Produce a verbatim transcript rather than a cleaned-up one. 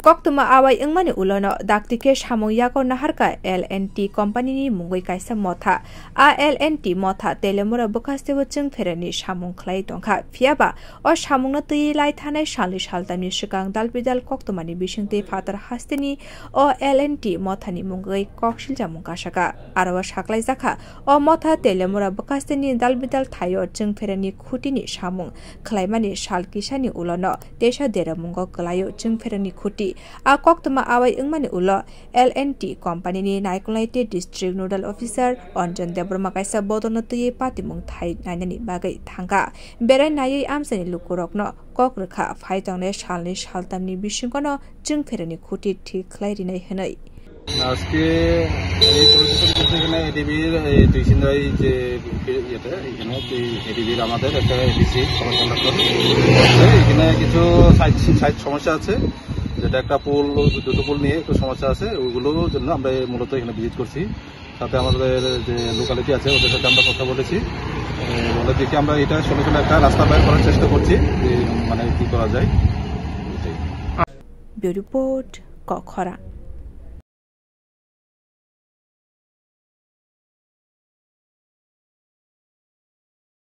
Koktwma awai wngmani ulono dakti khe samung yago naharkha L and T company ni mungwi kaisa motha. A L and T motha Telemura bwkhasteo chwng pherani samung khlai tongkha. Phiyaba o samungno twiwi lai thanai salni saltamni swkang dalbidal koktwmani bisingtwi phatar hasteni o L and T mothani mungwi kok siljamung kasaka. Aro o saklaijakha, o motha Telemura bwkhasteni dalbidal thaio chwng pherani khutini samung khlaimani sal kisani ulono teisa deramungo kwlaio chwng pherani khuti. A koktwma awai wngmani ulo L and T company ni naikolnai tei district nodal officer Anjan Debbarma kaisa bodolno twiwi patimung thai nainani bagwi thangkha. Berai naiwi amchaini lukurokno kok rwkha, phai tongnai salni saltamni bisingono chwng pherani khuti thik khlai rinai hwnwi. আজকে এই পরিদর্শন করতে এখানে এডিবির এই দুই সিন্দাই যে ইয়েতে এখানে এডিবির আমাদের একটা এডিসি কন্ডাক্টর, এখানে কিছু সাইট সাইট সমস্যা আছে, যেটা একটা পুল, দুটো পুল নিয়ে একটু সমস্যা আছে, ওইগুলোর জন্য আমরা মূলত এখানে ভিজিট করছি। সাথে আমাদের যে লোকালিটি আছে ওদের সাথে আমরা কথা বলেছি। এ, বলে দেখি আমরা এটা সলিউশন একটা রাস্তা বের করার চেষ্টা করছি, যে মানে কি করা যায়। এটাই। Bureau Report, Kokhora.